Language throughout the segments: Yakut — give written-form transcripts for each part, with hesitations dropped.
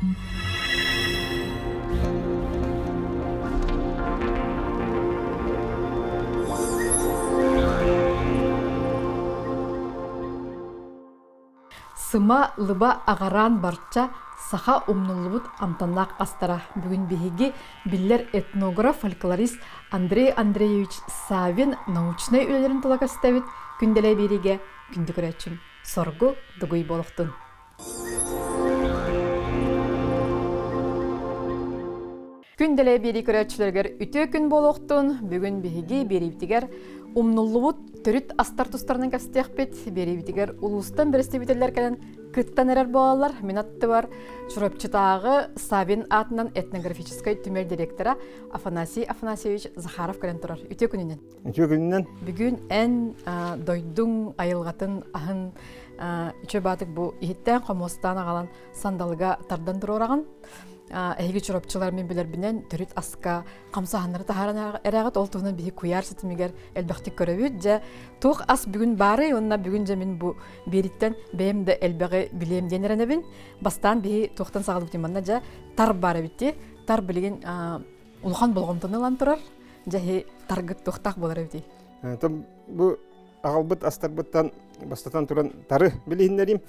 Сыма лыба аҕараан барча саха умнуллубут амтаннаах астара. Бүгүн биһиги биллэр этнограф, фольклорист Андрей Андреевич Савин научнай үлэлэрин тула көстөбүт. Күндэлэй биэриигэ күндү көрөөччүм соргу дугуй буолуохтун. Күн дэлэй биэрии көрөөччүлэригэр үтүө күн буолуохтун. Бүгүн биһиги биэриибитигэр умнуллубут төрүт астар тустарынан кэпсэтиэхпит. Биэриибитигэр улуустан бэрэстэбиитэллэр кэлэн кыттан эрэр буолаллар. Мин аттыбар Чурапчытааҕы Савин аатынан этнографическай түмэл директора Афанасий Афанасьевич Захаров кэлэн турар. Үтүө күнүнэн. Үтүө күнүнэн. Бүгүн эн дойдуҥ айылҕатын аһын үчүгэй баатык бу иһиттээн хомуостаан аҕалан сандалыга тардан туруораҕын. Эһиги чурапчылар мин билэрбинэн төрүт аска хамсааһыннары таһааран эрээҕит ол туһунан биһи куйаар ситимигэр элбэхтик көрөбүт. Дьэ туох ас бүгүн баарый уонна бүгүн дьэ мин бу биэриттэн бэйэм да элбэҕи билиэм диэн эрэнэбин. Бастаан биһи туохтан саҕалыыбыт манна дьэ тар баар эбит дии. Тар билигин улахан болҕомтону ылан турар. Дьэ эһи таргыт туохтаах буолар эбитий? Бу аҕалбыт астарбыттан бастатан туран тары билиһиннэриим.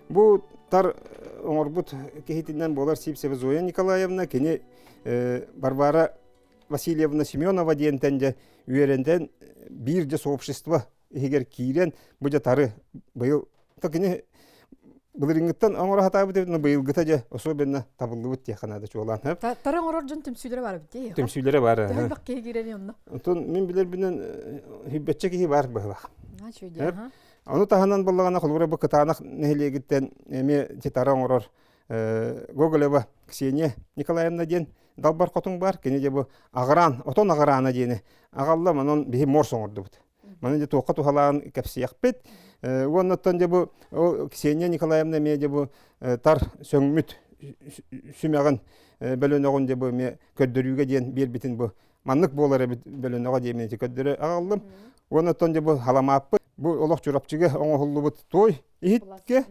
Бу тар оҥорбут киһитинэн буолар Сивцева Зоя Николаевна, кини Варвара Васильевна Семенова диэнтэн дьэ үөрэнтэн биир дьэ сообщество иһигэр киирэн бу дьэ тары быйыл кини былырыыҥҥыттан оҥоро сатаабыт эбит, но быйылгыта дьэ особенно табыллыбыт диэххэ наада чуолаан. Тары оҥорор дьон түмсүүлэрэ баар эбит дии. Түмсүүлэрэ баар. Төһө элбэх киһи киирэний онно? Онтон мин билэрбинэн хиббэччэ киһи баар быһылаах. Ону таһынан буоллаҕына холобура бу Кытаанах нэһилиэгиттэн эмиэ титара оҥорор Гоголева Ксения Николаевна диэн далбар хотун бар. Кини дьэ бу аҕыраан, отон аҕыраана диэни аҕалла, онон биһи морс оҥордубут. Маны дьэ туохха туһалаан кэпсиэхпит. Уонна оттон дьэ бу Ксения Николаевна эмиэ дьэ бу тар сөҥмүт сүмэҕин бөлөнөҕүн дьэ бу эмиэ көрдөрүүгэ диэн биэрбитин бу маннык буолар эбит бөлөнөҕө диэмин ити көрдөрө аҕаллым. Уонна оттон дьэ бу халамааппыт бу олох Чурапчыга оҥоһуллубут туой иһитке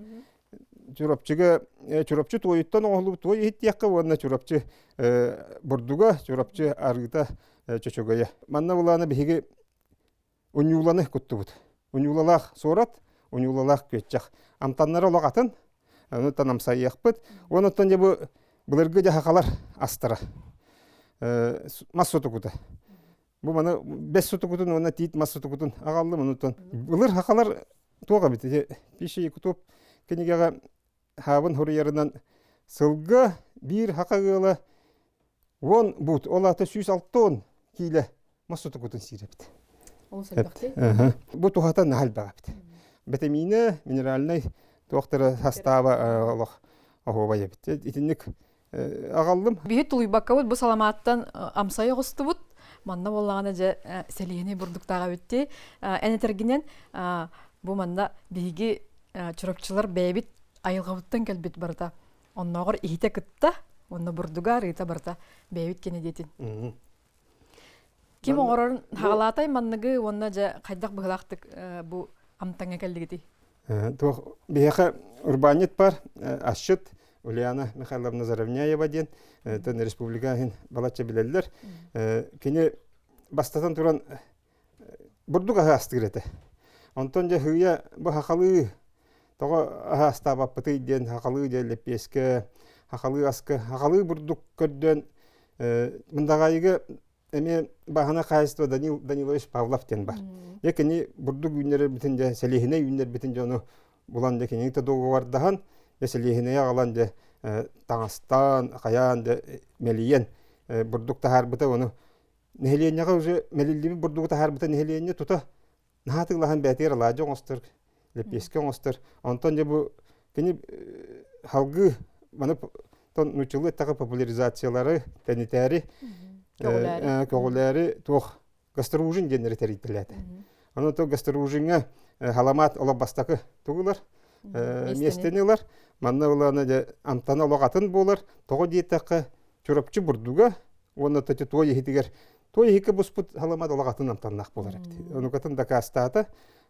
Чурапчыга Чурапчы туойуттан оҥоһуллубут туой иһит диэххэ уонна Чурапчы бурдуга, Чурапчы арыыта чөчөгөйө. Манна булаана биһиги уньууланы куттубут. Уньуулалаах суорат, уньуулалаах күөччэх. Амтаннара олох атын, ону амсайыахпыт. Онуттан дьэ бу былыргы дьаһахалар астара. Мас сутукута. Бу маны бэс сутукутун уонна тиит мас сутукутун аҕаллым. Онуттан былыр хахалар туох эбит? Пища Якутов кинигэҕэ хаабын хуруйарынан сылга биир хака ыала уон буут, ол аата 160 киилэ мас сутукутун сиир эбит. Ол элбэхти? Бу туһата наһаа элбэх эбит. Битэмиинэ, минеральнай туохтара састааба олох оһуобай эбит. Итинник аҕаллым. Биһи тулуйбаккабыт бу саламааттан амсайа оҕустубут. Манна буоллаҕына дьэ сэлиэни бурдуктааҕа эбитти. Эн этэргинэн бу манна биһиги чурапчылар бэйэбит айылҕабыттан кэлбит барыта. Оннооҕор иһитэ кытта, онно бурдуга арыыта барыта бэйэбит кини диэтин. Ким оҥорорун хаҕалаатай манныгы уонна дьэ хайдах быһыылаахтык бу амтаҥҥа кэллигитий? Туох биһиэхэ урбаанньыт бар, асчыт Ульяна Михайловна Заровняева диэн тэн республика иһин балачча билэллэр. Кини бастатан туран бурдук аһы астыыр этэ. Онтон дьэ хыыйа бу хахалыы тоҕо аһы астаабаппытый диэн хахалыы диэн лэппиэскэ, хахалыы аска, хахалыы бурдук көрдөөн Мындаҕаайыга эмиэ бааһына хаһаайыстыба Данил Данилович Павлов диэн бар. Дьэ кини бурдук үүннэрэрбитин дьэ сэлиэһинэй үүннэрбитин дьону булан дьэ кинини да договардаһан дьэ сэлиэһинэйи аҕалан дьэ таҥастаан хайаан дьэ мэлийэн бурдук таһаарбыта ону нэһилиэнньэҕэ уже мэлиллибит бурдугу таһаарбыта нэһилиэнньэ тута наһаа атыылаһан бээтигэр алаадьы оҥостор, лэппиэскэ оҥостор. Онтон дьэ бу кини халгыы маны нууччалыы эттэххэ популяризациялары тэнитээри көҕүлээри туох гастружин диэннэри тэрийтэлээтэ. Ону то гастружиҥҥа халамаат олох бастакы тугу ылар миэстэни ылар. Манна ылана дьэ амтана олох атын буолар. Тоҕо диэтэххэ Чурапчы бурдуга уонна туой иһитигэр Той иһиккэ буспут халамаат олох атын амтаннаах буолар эбит. Онукатын дакаастаата.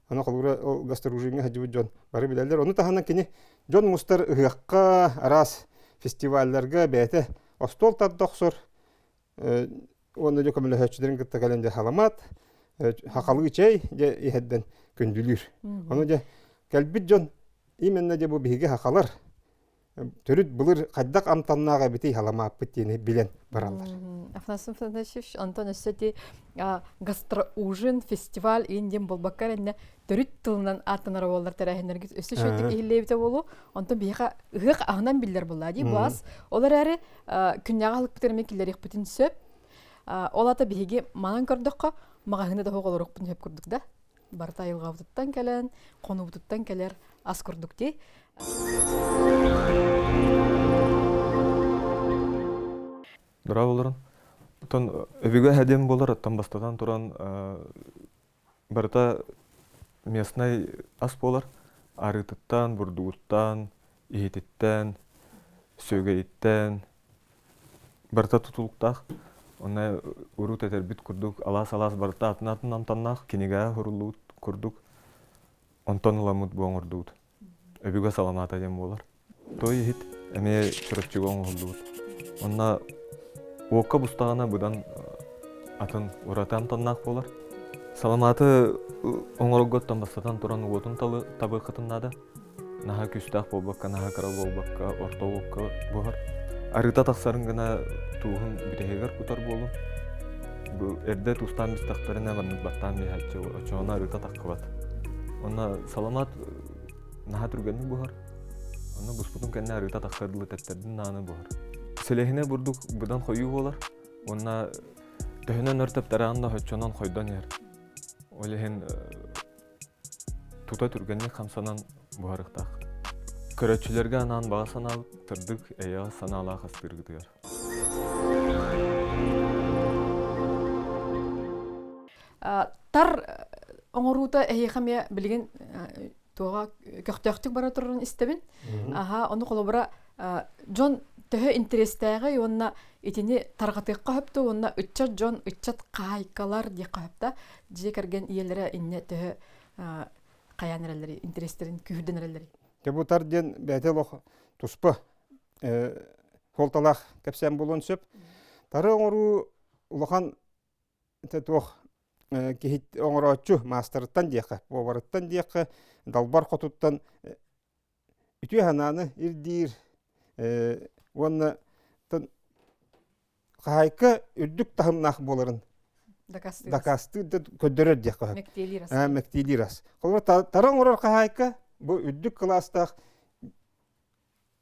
Аны холобура ол гастроружиҥҥа сылдьыбыт дьон бары билэллэр. Ону таһынан кини дьон мустар ыһыахха араас фестивалларга бэйэтэ остуол тарда охсор уонна дьэ көмөлөһөөччүлэрин кытта кэлэн дьэ халамаат хахалыы чэй дьэ иһэрдэн күндүлүүр. Ону дьэ кэлбит дьон именно дьэ бу биһиги хахалар төрүт былыр хайдах амтаннаах эбитий халамааппыт диэни билэн бараллар. Афанасий Афанасьевич, онтон өссө ити гастроужин фестиваль иин диэн буолбакка эрэннэ төрүт тылынан ааттанар буоллар тэрээһиннэргит өссө үчүгэйдик иһиллээбитэ буолуо. Онтон биһиэхэ ыһыах аһынан биллэр буоллаа дии баас. Ол эрээри күннээҕи аһылыкпытын эмиэ киллэриэхпитин сөп. Ол ата биһиги манан көрдөххө маҕаһыыны да оҕолоруохпун сөп курдук да. Барыта айылҕабытыттан кэлэн, хонуубутуттан кэлэр ас курдук дии. Дорооболорун. Оттон өбүгэ эһэ буолар, оттон бастатан туран барыта местнай ас буолар. Арыытыттан, бурдугуттан, иһититтэн, сүөгэйиттэн барыта тутулуктаах. Онно урут этэрбит курдук алаас-алаас барыта атын-атын амтаннаах, кинигэҕэ суруллубут курдук онтон ыламмыт бу оҥордубут. Өбүгэ саламаата диэн буолар. Той иһит эмиэ чурапчыга оҥоһуллубут. Онно уокка бустаҕына быдан атын ураты амтаннаах буолар. Саламааты оҥорорготтон бастатан туран уотун табыаххытын наада. Наһаа күүстээх буолбакка, наһаа кыра буолбакка, орто уокка буһар. Арыыта тахсарын гына тууһун бүтэһигэр кутар буолун. Бу эрдэ туустаан бистэхтэринэ маннык баттаан биһээччи оччоҕуна арыыта таххыбат. Онно саламаат наһаа түргэнник буһар. Онно буспутун кэннэ арыыта тахсар дылы тэптэрдин нааны буһар. Сэлэһинэ бурдук быдан хойуу буолар. Уонна төһөнөн өр тэптэрэҕин да оччонон хойдон иһэр. Ол иһин тута түргэнник хамсанан буһарыахтаах. Көрөөччүлэргэ анаан баҕа санаабыт сырдык, эйэҕэс санаалаах астыыргытыгар. Тар оҥоруута эһиэхэ эмиэ билигин туоҕа көхтөөхтүк бара турарын истэбин. Аха, ону холобура дьон төһө интэриэстээҕий уонна итини тарҕатыахха сөптө уонна ыччат дьон, ыччат хаһаайкалар диэххэ сөп да, дьиэ кэргэн ийэлэрэ инньэ төһө хайаан эрэллэрий, интэриэстэрин күүһүрдэн эрэллэрий? Дьэ бу тар диэн бэйэтэ олох туспа суолталаах кэпсээн буолуон сөп. Тары оҥоруу улахан туох киһи оҥорооччу маастарыттан диэххэ, поварыттан диэххэ, далбар хотуттан үтүө санааны ирдиир уонна хаһаайка үрдүк таһымнаах буоларын дакаастыыр да көрдөрөр диэххэ сөп. Мэктиэлиир ас. Мэктиэлиир ас. Холобур, тара оҥорор хаһаайка бу үрдүк кылаастаах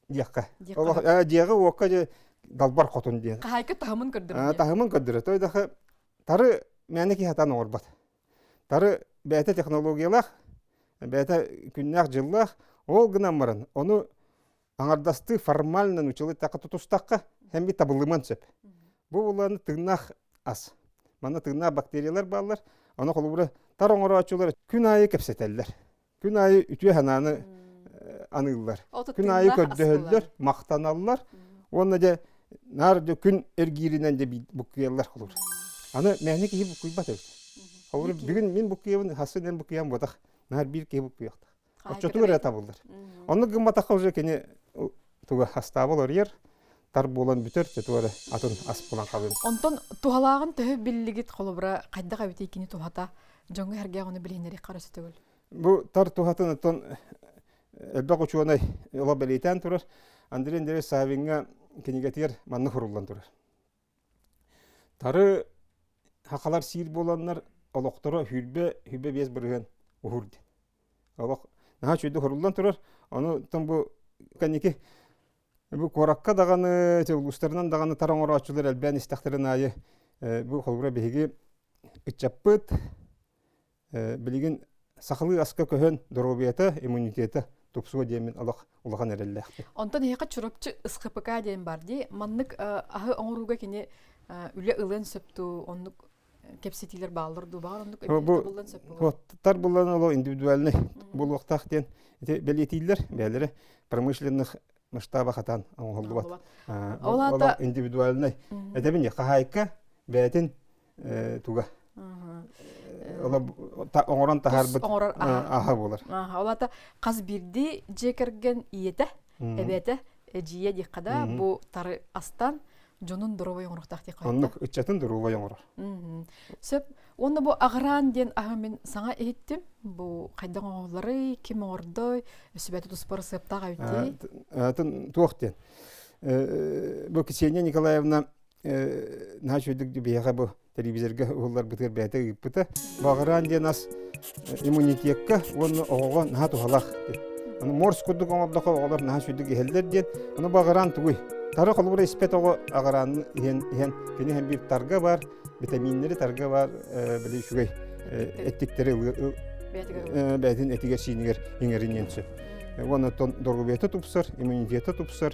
диэххэ. Дьиэҕэ уокка дьэ далбар хотун диэн. Хаһаайка таһымын көрдөрөр. Таһымын көрдөрөр. Той дахы тары мээнэ киһи хатан оҥорбот. Тары бэйэтэ технологиялаах, бэйэтэ күннээх дьыллаах, ол гынан баран ону аҥардастыы формально нучалы такка тутустахха һэм табыллыман сөп. Бу буланы тыыннаах ас. Манна тыыннаах бактериялар бааллар. Ону холобура тар оҥорооччулар күн аайы кэпсэтэллэр. Күн аайы үтүө санааны аныыллар. Күн аайы көрдөһөллөр, махтаналлар. Уонна дьэ наар дьэ күн эргииринэн дьэ буккуйаллар холобур. Аны мээнэ киһи буккуйбат эбит. Холобур бүгүн мин буккуйабын, хассын эн буккуйан буотах. Наар биир киһи буккуйахтах. Оччотугар эрэ табыллар. Оннук гымматахха уже кини туга астаабыл орыйар, тар буолан бүтэр, туга эрэ атын ас булан халын. Онтон туһалааҕын төһө биллигит холобура хайдах эбитий кини туһата дьоҥҥо сэргээх ону билиһиннэриэх харасы төгүл. Бу тар туһатын оттон элбэх учуонай ыла бэлиэтээн турар. Андрей Андреевич Савиҥҥа кинигэтигэр маннык суруллан турар. Тары хахалар сиир буоланнар олохторо хүрбэ 25% уһур диэн. Олох наһаа үчүгэйдик суруллан турар. Ону бу кэнники бу куоракка даҕаны, улуустарынан даҕаны тар оҥорооччулар элбээн истэхтэрин аайы бу холобура биһиги ыччаппыт билигин сахалыы аска көһөн доруобуйата, иммунитета тупсуо диэммин олох улахан эрэллээхпин. Онтон эһиэхэ Чурапчы СХПК диэн бар дии. Маннык аһы оҥорууга кини үлэ ылыан сөп дуу, оннук кэпсэтиилэр бааллар дуу, баҕар оннук буллан сөп буолуо. Тар буллан оло индивидуальный буолуохтаах диэн ити бэлиэтииллэр бэйэлэрэ промышленных масштаба хатан оҥоһуллубат. Ол индивидуальный. Этэбин хаһаайка бэйэтин туга оҥорон таһаарбыт аһа буолар. Ол аата хас биирдии дьиэ кэргэн ийэтэ, эбэтэ. эдьиийэ диэххэ да бу тары астан дьонун доруобай оҥоруохтаах диэххэ Оннук ыччатын доруобай оҥорор. Сөп. Уонна бу аҕыраан диэн аһы мин саҥа иһиттим. Бу хайдах оҥоһулларый, ким оҥордой, өссө туспа ырысыаптаах эбитий? Туох диэн. Бу Ксения Николаевна наһаа үчүгэйдик биһиэхэ бу телевизорга уһулларбытыгар бэйэтэ ыыппыта. Баҕыраан диэн ас иммунитекка уонна оҕоҕо наһаа туһалаах диэн. Аны морс курдук оҥордоххо оҕолор наһаа үчүгэйдик иһэллэр диэн. Ону баҕыраан тугуй? Тары холобура испэт оҕо аҕырааны иһэн иһэн кини иһэн биир тарга бар, витаминнэри тарга бар, били үчүгэй эттиктэри бэйэтин этигэр-сиинигэр иҥэриниэн сөп. Уонна оттон доруобуйата тупсар, иммунитета тупсар,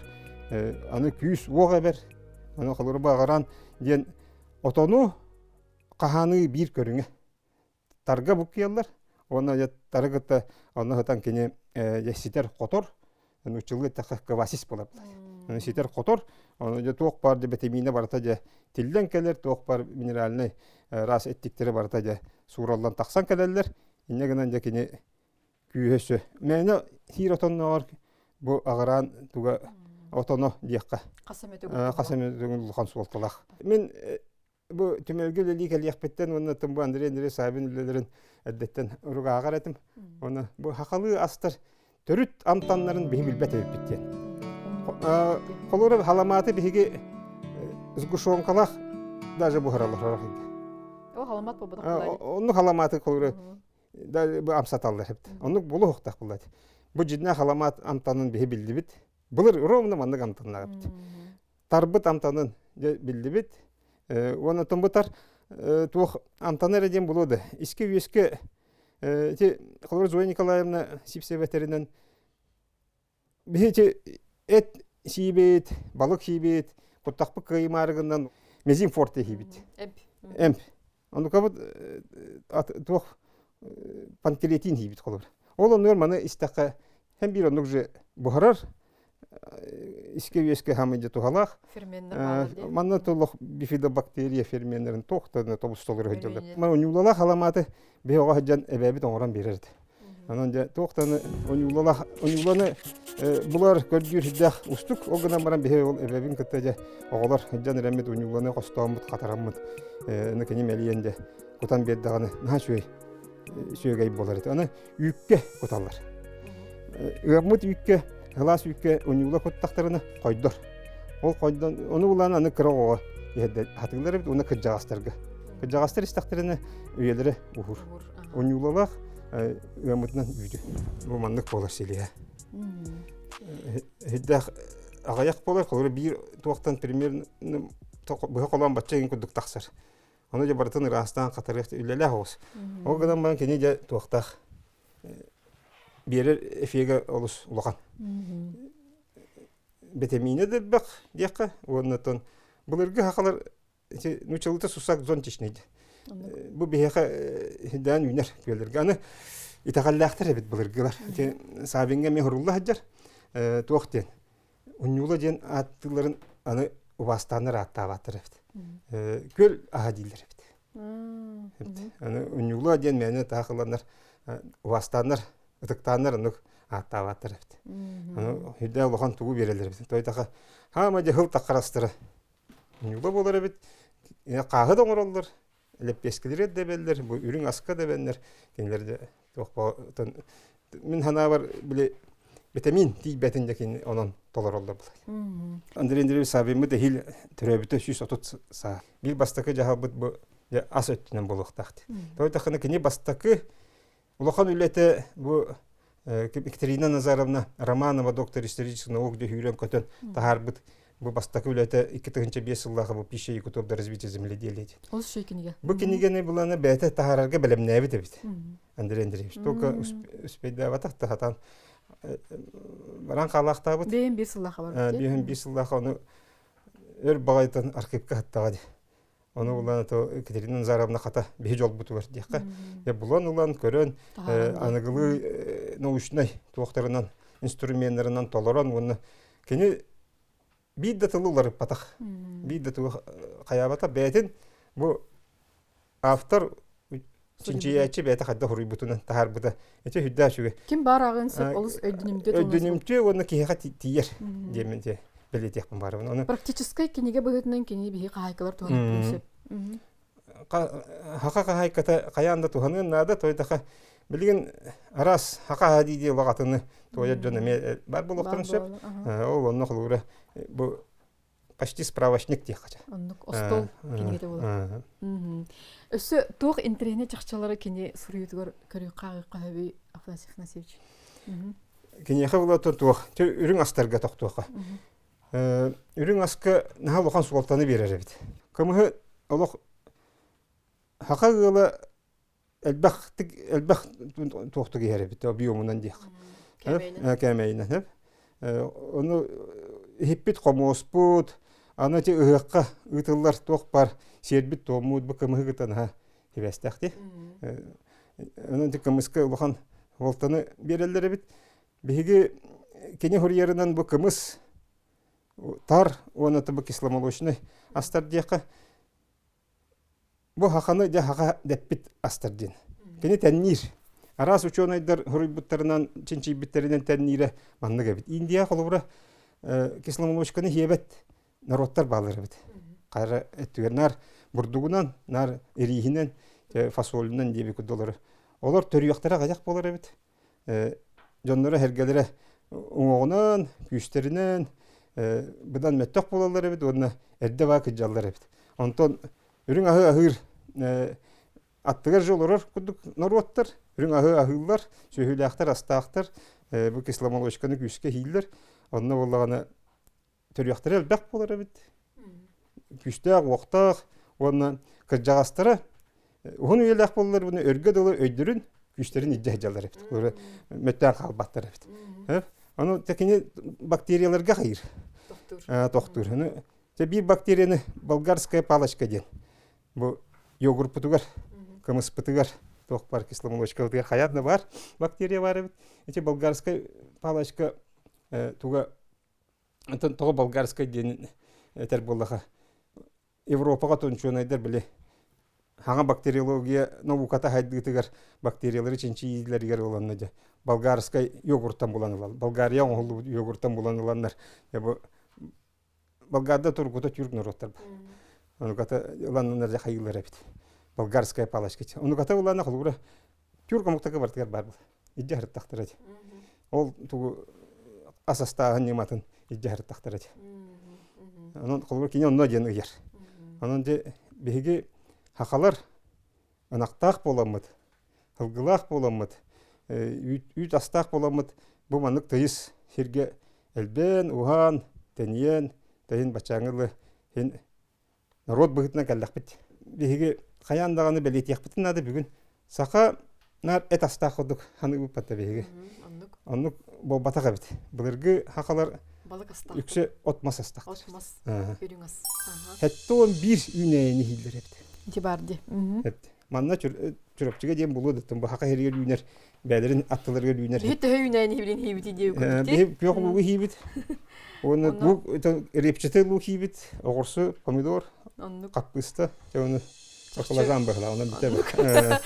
аны күүс-уох эбэр. Аны холобура баҕыраан диэн Отону хаһааныы биир көрүҥэ. Тарга буккуйаллар уонна дьэ тары кытта онно сытан кини дьэ ситэр-хотор, нууччалыы эттэххэ квасис буолар. Ситэр-хотор, ону дьэ туох баар дьэ битэмиинэ барыта дьэ тиллэн кэлэр, туох баар минеральнай раас эттиктэрэ барыта дьэ суураллан тахсан кэлэллэр. Инньэ гынан дьэ кини күүһэ өссө мээнэ сиир отоннооҕор бу аҕыраан туга отоно диэххэ хас эмэ төгүл улахан суолталаах. Мин бу түмэлгэ үлэлии кэлиэхпиттэн уонна бу Андрей Андрей Савин үлэлэрин эрдэттэн уругааҕар этим. Уонна бу хахалыы астар төрүт амтаннарын биһи билбэт эбиппит диэн. Холура халамааты биһиги сгущенкалаах даже буһараллар. О, халамаат буолбатах. Онну халамааты холура амсаталлар эбит. Оннук булуохтаах буллат. Бу дьиннээх аламаат амтанын биһи биллибит. Былыр ровно маннык амтаннаах эбит. Тарбыт амтанын биллибит. Уонна бутар туох амтаны эрэ диэн булуо да. Иске-үөскэ ити холобур Зоя Николаевна сипсэбэтэринэн Биһи эт сиибит, балык сиибит, куттахпыт кыайымаарыгынан мезин форте сиибит. Эмп. Эмп. Онукабыт туох панкреатин сиибит холобур. Ол оннугар маны истэххэ һэм биир оннук же буһарар иске-үөскэ хамыйдьа туһалаах. Ферменнер Манна толох бифидобактерия ферменнерин туохтан тобустолор сылдьаллар. Мана уньуулалаах аламааты биһи оҕо сылдьан эбээбит оҥорон биэрэр этэ. Онон дьэ туохтан уньуулалаах уньууланы булар көрдүүр сирдээх устук ол гынан баран биһи ол эбэбин кытта дьэ оҕолор сылдьан эрэммит уньууланы хостооммут хатараммыт аны кини мэлийэн дьэ кутан биэрдэҕинэ наһаа үчүгэй сүөгэй буолар этэ. Аны үүккэ куталлар. Ыаммыт үүккэ, сылаас үүккэ уньуула куттахтарына хойдор. Ол хойдон, ону булан аны кыра оҕоҕо иһэрдэ хатыылар эбит уонна кырдьаҕастарга. Кырдьаҕастар истэхтэринэ үйэлэрэ уһуур. Уньуулалаах ыаммытынан үүтү. Бу маннык буолар силиһэ. Иһирдээх аҕыйах буолар, холобура биир туохтан примерно быһа холоон бачча иҥ курдук тахсар. Ону дьэ барытын ыраастаан хатарыах үлэлээх оҕус. Ол гынан баран кини дьэ туохтаах биэрэр эфигэ олус улахан. Битэмиинэ да элбэх диэххэ уонна оттон былыргы сахалар ити нууччалыыта сусак зонтичный бу биһиэхэ дээн үүнэр күөллэргэ аны итэҕэллээхтэр эбит былыргылар ити Савиҥҥа эмиэ сурулла сылдьар туох диэн Унньуула диэн ааттыылларын аны убаастааннар ааттаабаттар эбит. Күөл аһа дииллэр эбит. Аны унньуула диэн мээнэ таах ыланнар убаастааннар, ытыктааннар оннук ааттаабаттар эбит. Аны үрдээх улахан тугу биэрэллэр эбит. Тойтаха хаама дьэ хыл таххарастара унньуула буолар эбит. Хааһы да оҥороллор, лэппиэскэлэри да эбэллэр, бу үрүҥ аска да эбэннэр, кинилэр да туох мин санаабар били витамин тиийбэтин да кини онон толороллор булар. Андрей Андреевич Саввиммыт эһиил төрөөбүтэ 130 саа. Биир бастакы дьаһалбыт бу ас өттүнэн буолуохтаах. Тойтахына кини бастакы Улахан үлэтэ бу Екатерина Назаровна Романова доктор исторических наук дьөһүүрэн-көтөн таһаарбыт бу бастакы үлэтэ 2005 сыллааҕы бу «Пища якутов до развития земледелия» диэн. Ол үчүгэй кинигэ. Бу кинигэни буланы бэйэтэ таһаарарга бэлэмнээбит эбит Андрей Андреевич. Только успейдаабатах да хатан баран хаалаахтаабыт. Бэйэм биир сыллаахха барбыт. Бэйэм биир сыллаахха ону өр баҕайтан архивка хаттаҕа дии. Ону булан то Екатерина Назаровна хата биһи дьолбутугар диэххэ. Дьэ булан ылан көрөн аныгылыы научнай туохтарынан инструменнарынан толорон уонна кини биир да тылы уларыппатах. Биир да тылы хайаабатах бэйэтин бу автор Чинчийээччи бэйэтэ хайдах уруйбутунан таһаарбыта. Ити үрдээх үчүгэй. Ким баар ааҕыан сөп олус өйдөнүмтүө Өйдөнүмтүө уонна киһиэхэ тиийэр диэммин дьэ бэлиэтиэхпин баарыбын. Ону Практическай кинигэ быһыытынан кини биһи хаһаайкалар туһаныахпытын сөп. Хаха хаһаайката хайаан да туһаныан наада, тойдаха билигин араас хаха дии дии улаҕатыны туойар дьон эмиэ бар буолуохтарын сөп. Ол онно холобура бу почти справочник диэххэ. Оннук остуол кинигэтэ буолар. Өссө туох интэриэһинэй чахчылары кини суруйуутугар көрүөххэ ааҕыахха сөбүй Афанасий Афанасьевич? Киниэхэ булатын туох үрүҥ астарга тохтуохха. Үрүҥ аска наһаа улахан суолтаны биэрэр эбит. Кымыһы олох саха ыала элбэхтик элбэх туохтук иһэр эбит объемунан диэх. Кээмэйинэн. Ону иһиппит хомуоспут, аны ити ыһыахха ыытыллар туох бар сиэрбит туоммут бу кымыһы кытта наһаа сибээстээх дии. Онон ити кымыска улахан суолтаны биэрэллэр эбит. Биһиги кини суруйарынан бу кымыс тар уонна бу кисломолочный астар диэххэ бу хаханы дьэ хаха дэппит астар диэн. Кини тэнниир. Араас учуонайдар суруйбуттарынан, чинчийбиттэринэн тэнниирэ маннык эбит. Индия холобура кисломолочканы хиэбэт норуоттар бааллар эбит. Хара өттүгэр наар бурдугунан, наар ирииһинэн, фасолунан диэбит курдук Олор төрүөхтэрэ аҕыйах буолар эбит. Дьонноро-сэргэлэрэ уҥуоҕунан, күүстэринэн быдан мөттөх буолаллар эбит уонна эрдэ баа кыдьаллар эбит. Онтон үрүҥ аһы аһыыр аттыгар же олорор курдук норуоттар үрүҥ аһы аһыыллар, сүөһүлээхтэр, астаахтар, бу кисломолочканы күүскэ иһииллэр. Онно буоллаҕына төрүөхтэрэ элбэх буолар эбит. Күүстээх, уохтаах уонна кырдьаҕастара уһун үйэлээх буоллар буну өргө дылы өйдөрүн, күүстэрин илдьэ сылдьаллар эбит. Олору мөттөөн хаалбаттар эбит. Ону кини бактерияларга хайыр. Тохтуур. Тохтуур. Ону биир бактерияны болгарская палочка диэн бу йогурпутугар, кымыспытыгар туох бар кисломолочкабытыгар хайаан да бар бактерия бар эбит. Ити болгарская палочка туга Онтон тоҕо болгарскай диэн этэр буоллаха Европаҕа тончуонайдар били хаҥа бактериология науката хайдыытыгар бактериялары чинчийиилэригэр ыланна дьэ болгарскай йогуртан булан ылал Болгария оҥоһуллубут йогуртан булан ыланнар бу болгарда тургута түрк норуоттар онуката ыланнар дьэ хайыылар эбит болгарская палочка онуката ылана холобура Тюрк омуктарга барытыгар баар буолар. Илдьэ сырыттахтара дии. Ол тугу ас астааһын ньыматын илдьэ сырыттахтара дии. Онон холобур кини онно диэн ыйар. Онон дьэ биһиги хахалар ынахтаах буоламмыт, сылгылаах буоламмыт, үүт астаах буоламмыт бу маннык тыйыс сиргэ элбээн, уһаан, тэнийэн, тэйин баччааҥҥы дылы син норуот быһыытынан кэллэхпит. Биһиги хайаан даҕаны бэлиэтиэхпитин наада бүгүн саха наар эт астаах курдук саныыбыппат да биһиги. Оннук. Оннук буолбатах эбит. Былыргы хахалар Балык астаах. үксэ от мас астаах. От мас, үрүҥ ас. 71 үүнээйини иһиллэр эбит. Ити бар ди. Эбит. Манна Чурапчыга диэн булуо даттым. Бу хака сиригэр үүнэр бээлэрин аттыларыгар үүнэр. Биһи төһө үүнээн иһибилин хиибити диэбит курдук. Биһи күөх луугу хиибит. Уонна луук репчатый луук хиибит, оҕурсу, помидор, хаппыыста, оны баклажан быһыла, онон бүтэ.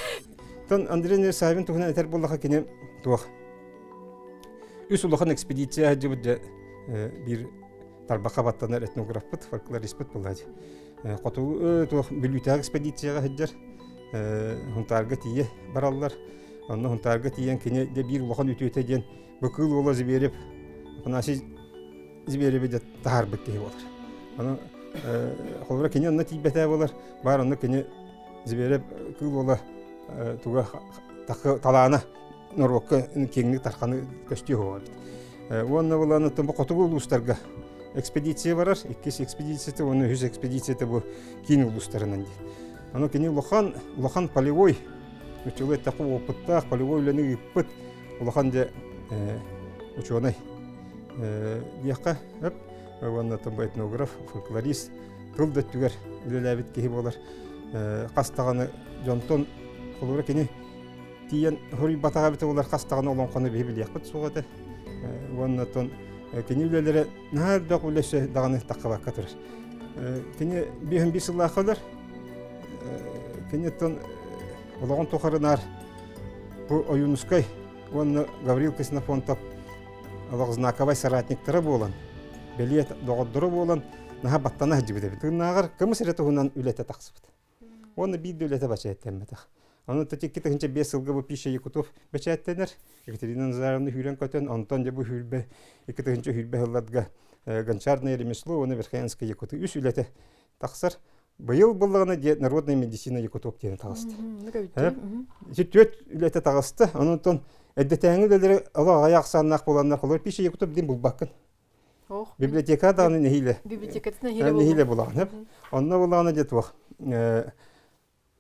Тон Андрей Савин туһунан этэр буоллаха кини туох үс улахан экспедиция сылдьыбыт дьэ биир тарбахха баттанар этнографпыт, фольклориспыт буолла Хотугу туох Бүлүүтээҕи экспедицияҕа сылдьар Хунтаарга тиийэ бараллар. Онно Хунтаарга тиийэн кини дьэ биир улахан үтүөтэ диэн бу кыыл уола Зверев Афанасий Звереви дьэ таһаарбыт киһи буолар. Ону холобура кини онно тиийбэтэ буолар, баар онно кини Зверев кыыл уола туга талаана норуокка киэҥник тарханы көстүө суоҕа эбит. Уонна булан бу хотугу улуустарга экспедиция барар, иккис экспедицията уонна үһүс экспедицията бу киин улуустарынан диэн. Ону кини улахан улахан полевой учугу эттэххэ опыттаах полевой үлэни ыыппыт улахан дьэ учуонай диэххэ өп уонна этнограф, фольклорист тыл да өттүгэр үлэлээбит киһи буолар. Хас даҕаны дьонтон холобура кини тиийэн хоруйбатаҕа эбитэ буолар хас даҕаны олоҥхону биһи билиэхпит суох этэ. Уонна оттон кини үлэлэрэ наһаа элбэх үлэ өссө даҕаны таххабакка турар. Кини биэһин биир сыллаахха өлөр. Кини оттон. Олоҕун тухарынаар бу Ойуунускай уонна Гаврил Ксенофонтов олох знаковай соратниктара буолан, бэлиэ доҕордоро буолан наһаа баттана сылдьыбыт эбит. Тыыннааҕар кымыс эрэ туһунан үлэтэ тахсыбыт. Уонна биир да үлэтэ бэчээттэммэтэх. Ону 2005 сылга бу Пища Якутов бэчээттэнэр. Екатерина Назаровна сүүрэн-көтөн, онтон дьэ бу сүүрбэ 2020 сылларга Гончарное ремесло уонна Верхоянская Якуты үс үлэтэ тахсар. Быйыл буллаҕына дьэ народная медицина Якутов диэн таҕыста. Ити түөрт үлэтэ таҕыста. Онон эрдэтээҥи үлэлэри олох аҕыйах ахсааннаах буоланнар, холобур Пища Якутов диэн булбаккын. Библиотека даҕаны нэһиилэ. Библиотекатын нэһиилэ нэһиилэ булаҕын. Онно булаҕына дьэ туох.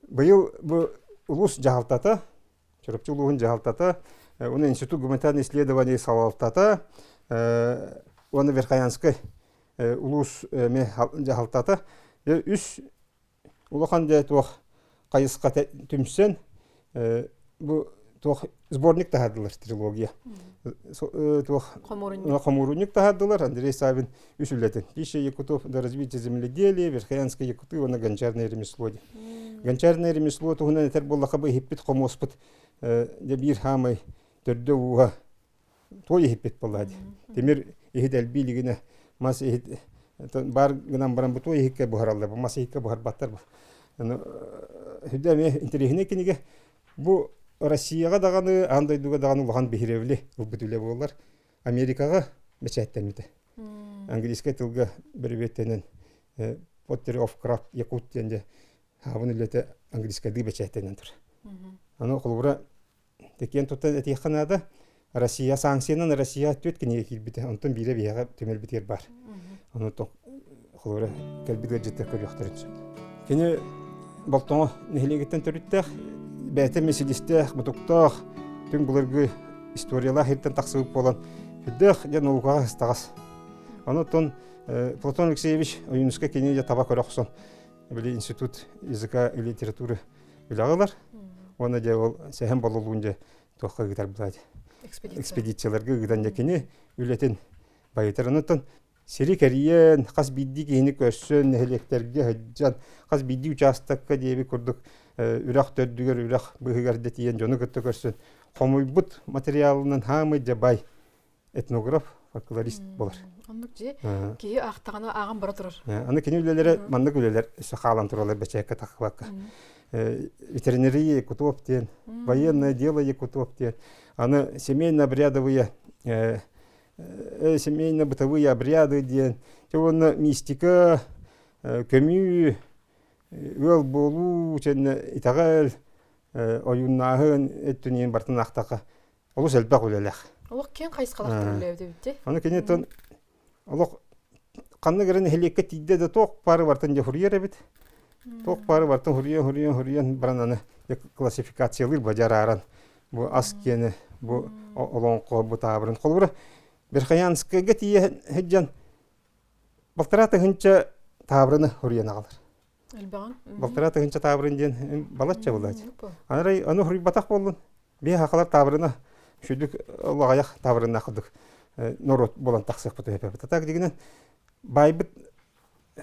Быйыл бу улуус дьаһалтата, Чурапчы улууһун дьаһалтата, уонна Институт гуманитарных исследований салалтата, уонна Верхоянскай улуус эмиэ дьаһалтата үс улахан дьэ туох хайысха түмсэн бу туох сборник таһаардылар трилогия туох хомуурунньук таһаардылар Андрей Савин үс үлэтин Пища якутов до развития земледелия Верхоянские якуты уонна гончарное ремесло гончарное ремесло туһунан этэр буоллахха бу иһиппит хомуоспут дьэ биир хаамай төрдө ууһа туой иһиппит буоллаа дии. Тимир иһит элбии илигинэ мас иһит баар гынан баран бу туой иһиккэ буһараллар, бу мас иһиккэ буһарбаттар. Сүдэ эмиэ интэриэһинэй кинигэ. Бу Россияҕа даҕаны, аан дойдуга даҕаны улахан биһирэбили ылбыт үлэ буолар. Америкаҕа бэчээттэммитэ. Английскай тылга бөрүбүөттэнэн Potter of Craft Якут диэн дьэ хаабын үлэтэ английскайдыы бэчээттэнэн турар. Аны холобура Киэн туттан этиэххэ наада, Россия санкциянан Россия түөрт кинигэ киирбитэ, онтон биирэ биһиэхэ түмэлбитигэр баар. Ону холобура кэлбит ыалдьыттар көрүөхтэрин сөп. Кини Болтоҥо нэһилиэгиттэн төрүттээх, бэйэтэ месилистээх, мутуктаах, түҥ былыргы историялаах иһиттэн тахсыбыт буолан, сүрдээх дьэ наукаҕа сыстаҕас. Онон Платон Алексеевич Ойуунускай кини дьэ таба көрө охсон, били институт языка и литературы үлэҕэ ылар. Уонна дьэ ол сэһэн бололуун дьэ туохха ыытар былаать. Экспедицияларга ыытан дьэ кини үлэтин байытар. Онтон сири кэрийэн, хас биирдии киһини көрсөн, нэһилиэктэргэ сылдьан, хас биирдии учаастакка диэбит курдук үрэх төрдүгэр, үрэх быыһыгар да тиийэн дьону кытта көрсөн хомуйбут материалынан хаамый дьэ бай этнограф, фольклорист буолар. Оннук дьи киһи аахтаҕына ааҕан бара турар. Аны кини үлэлэрэ маннык үлэлэр өссө хаалан тураллар бэчээккэ тахсыбакка. Ветеринария Якутов диэн, военное дело Якутов диэн, аны семейно-обрядовые семейно-бытовые обряды диэн, уонна мистика, көмүү, ыал буолуу, итэҕэл, ойууннааһын өттүнэн бартын аахтахха олус элбэх үлэлээх. Олох киэҥ хайысхалаах үлэлээбит эбит дии. Аны кини тон олох ханнык эрэ нэһилиэккэ тиийдэ да туох баары бартын дьэ хуруйар эбит. Туох баары бартын хуруйан хуруйан хуруйан баран аны классификациялыыр бадьарааран бу ас киэнэ бу олоҥхо бу таабырын холобура Верхоянскайга тиийэ сылдьан балтараа тыһыынча таабырыны хуруйан аҕалар. Элбэҕин. Балтараа тыһыынча таабырын диэн балачча булааччы. Аны аны хуруйбатах буоллун. Биһи хахалар таабырына сүдүк лаҕайах таабырыннаах курдук норуот буолан тахсыахпыт үһү. Так дигинэн байбыт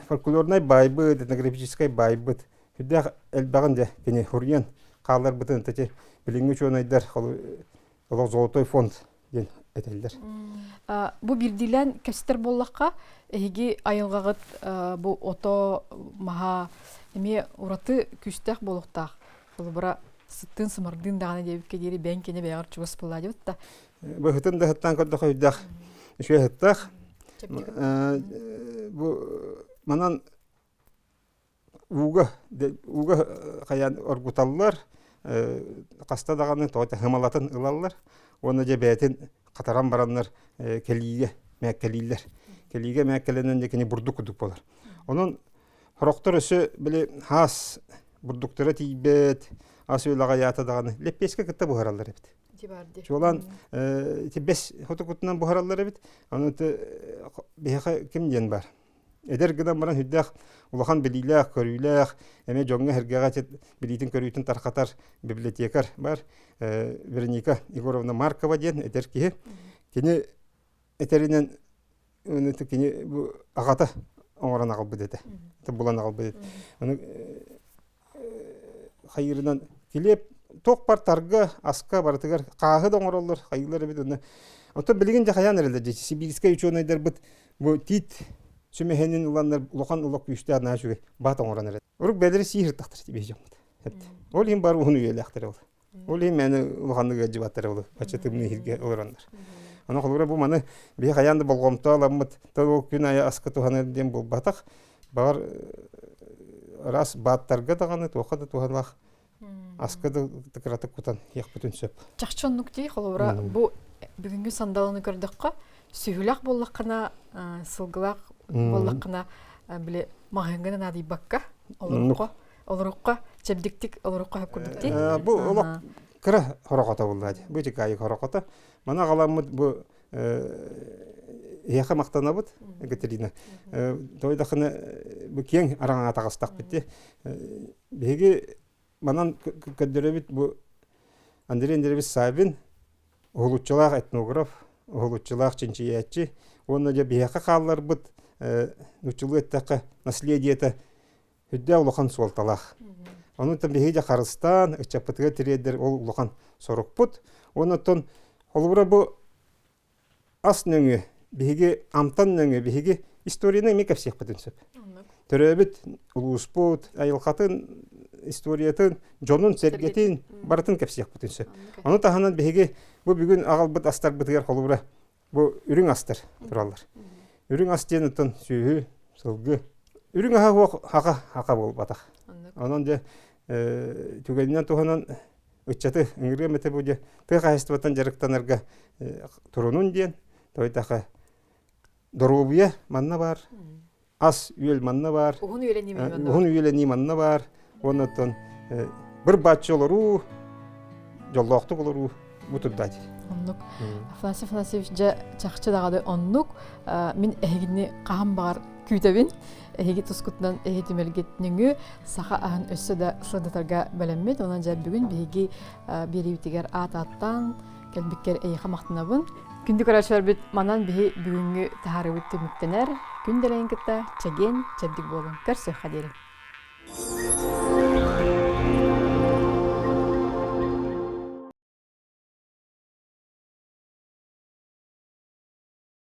фольклорнай байбыт, этнографическай байбыт сүрдээх элбэҕин дьэ кини хуруйан хаалларбытын тати билиҥҥи учуонайдар олох золотой фонд диэн этэллэр. Бу биирдиилээн кэпсэтэр буоллахха, эһиги айылҕаҕыт бу ото маһа эмиэ ураты күүстээх буолуохтаах. Холобура, сыттыын сымардыын даҕаны диэбиккэ диэри бэйэҥ кини бэйэҕэр чугас буоллаа диэбит да. Быһытын да сыттаан көрдөхө өйдөөх үчүгэй сыттаах. Бу манан ууга ууга хайаан оргуталлар хаста даҕаны тоҕо хымалатын ылаллар уонна дьэ бэйэтин хатаран бараннар кэлиигэ мээккэлииллэр кэлиигэ мээккэлэнэн дьэ кини бурдук курдук буолар онон сорохтор өссө били хаас бурдуктара тиийбэт ас үөл аҕайаата даҕаны лэппиэскэ кытта буһараллар эбит чуолаан ити бэс хотукутунан буһараллар эбит аны биһиэхэ ким диэн бар Эдэр гынан баран сүрдээх улахан билиилээх, көрүүлээх, эмиэ дьоҥҥо-сэргэҕэ билиитин-көрүүтүн тарҕатар библиотекарь бар Вероника Егоровна Маркова диэн эдэр киһи. Кини этэринэн кини бу аҕата оҥорон аҕалбыт этэ. Булан аҕалбыт этэ. Аны хайыырынан Килиэп туох бар тарга, аска барытыгар хааһы да оҥороллор, хайыылар эбит уонна Оттон билигин дьэ хайаан эрэллэр дии сибиирскэй учуонайдарбыт бу тиит сүмэһинин ыланнар улахан олох күүстээх наһаа үчүгэй баат оҥорон эрэр. Урук бэйэлэрэ сии сыртахтар биһи дьоммут. Ол иһин бары уһун үйэлээхтэр ол. Ол иһин мээнэ улаханнык ыалдьыбаттар ол бачча тымныы иһиргэ олороннор. Аны холобура бу маны биһи хайаан да болҕомто аламмыт ол күн аайы аска туһанар диэн буолбатах. Баҕар араас бааттарга даҕаны туохха да туһалаах аска да кыратык кутан иэхпитин сөп. Чахчы оннук дии холобура бу бүгүҥҥү сандалыны көрдөххө сүһүлэх буоллаххына сылгылаах буоллаххына били маҕаһыыҥҥа наадыйбакка олорукка олорукка чэбдиктик олорукка хөп курдук дии. Бу олох кыра хорохото булла дии. Бу чыкаайык хорохото. Маны аҕаламмыт бу эһиэхэ махтанабыт Екатерина. Тойдахына бу киэҥ араҥаҕа таҕыстахпыт дии. Биһиги манан көрдөрөбүт бу Андрей Андреевич Саввин уһулуччулаах этнограф, уһулуччулаах чинчийээччи уонна дьэ биһиэхэ хаалларбыт нууччалыы эттэххэ наследиета үрдээх улахан суолталаах. Онон биһиги дьэ харыстаан ыччаппытыгар тириэрдэр ол улахан сорукпут. Уонна оттон холобура бу ас нөҥүө биһиги амтан нөҥүө биһиги историяны эмиэ кэпсиэхпитин сөп. Төрөөбүт улууспут айылҕатын историятын, дьонун-сэргэтин барытын кэпсиэхпитин сөп. Ону таһынан биһиги бу бүгүн аҕалбыт астарбытыгар холобура бу үрүҥ астар тураллар. Үрүҥ ас диэн оттон сүөһү, сылгы. Үрүҥ аһа суох хака хака буолбатах. Онон дьэ түгэнинэн туһанан ыччаты ыҥырыам этэ бу дьэ тыа хаһаайыстыбаттан дьарыктанарга турунун диэн тойтаха доруобуйа манна баар ас үөл манна баар уһун үйэлэнии уһун үйэлэнии манна баар уонна оттон бір бааччы олоруу дьоллоохтук олоруу бу турдаати оннук Афанасий Афанасьевич дьэ чахчы даҕаны оннук мин эһигини хаһан баҕар күүтэбин эһиги тускутунан эһитимэлгит нөҥүө саха аһын өссө да сырдатарга бэлэммит онон дьэ бүгүн биһиги биэриибитигэр аат ааттаан кэлбиккэр эйиэхэ махтанабын күндү көрөөччүлэрбит манан биһи бүгүҥҥү таһаарыыбыт түмүктэнэр күн дэлэйин кытта чэгиэн чэбдик буолуҥ көрсүөххэ диэри.